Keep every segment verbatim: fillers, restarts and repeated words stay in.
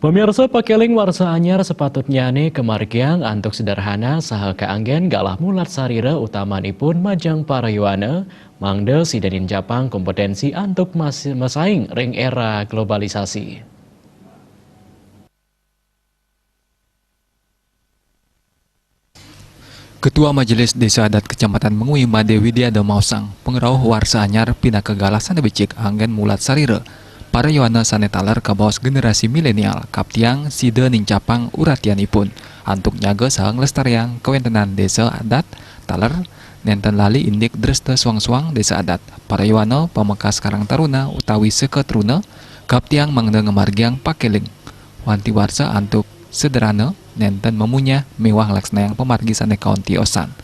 Pemirsa, pakeling warsa anyar sepatutnya ne kamargiang antuk sederhana saha kaanggen galah mulat sarira utamanipun majeng para yowana, mangda sida ninjapang kompetensi antuk mas-, masaing ring era globalisasi. Ketua Majelis Desa Adat Kecamatan Mengwi Made Widiada maosang, pangrauh warsa anyar pinaka galah sane becik anggen mulat sarira. Para yowana sane taler kabaos generasi milenial kaptiang sida nincapang uratianipun antuk nyaga saha nglestariang kawentenan desa adat taler nenten lali indik dresta suang-suang desa adat. Para yowana pamekas Karang Taruna utawi Seka Truna kaptiang mangda ngamargiang pakeling wanti warsa antuk sederhana, nenten mamunyah miwah nglaksanayang pamargi sane kaon tiosan.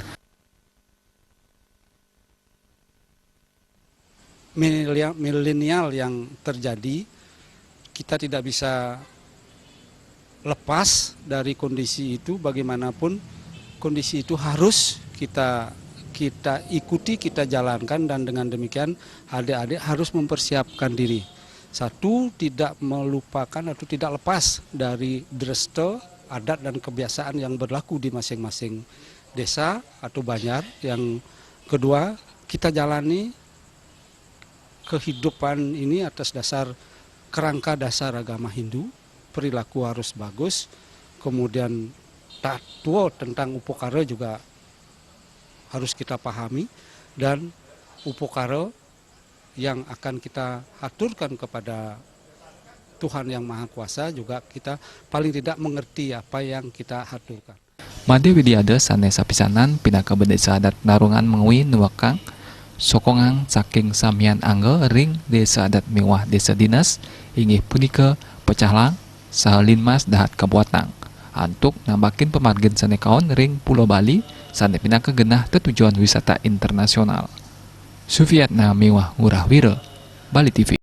Milia-, milenial yang terjadi, kita tidak bisa lepas dari kondisi itu, bagaimanapun kondisi itu harus kita, kita ikuti, kita jalankan, dan dengan demikian adik-adik harus mempersiapkan diri. Satu, tidak melupakan atau tidak lepas dari dresta, adat dan kebiasaan yang berlaku di masing-masing desa atau banjar. Yang kedua, kita jalani kehidupan ini atas dasar kerangka dasar agama Hindu, perilaku harus bagus, kemudian tatwa tentang upakara juga harus kita pahami, dan upakara yang akan kita haturkan kepada Tuhan Yang Maha Kuasa juga kita paling tidak mengerti apa yang kita haturkan. Made Widiada sane sapisanan pinaka Bendesa Adat Narungan Mengwi nuekang sokongan saking samian angga ring desa adat miwah desa dinas, inggih punika pecahlang saha linmas dahat kabuatang antuk nambakin pamargin sane kaon ring Pulo Bali sane pinaka genah tetujon wisata internasional. Sufiatna miwah Ngurah Wira, Bali T V.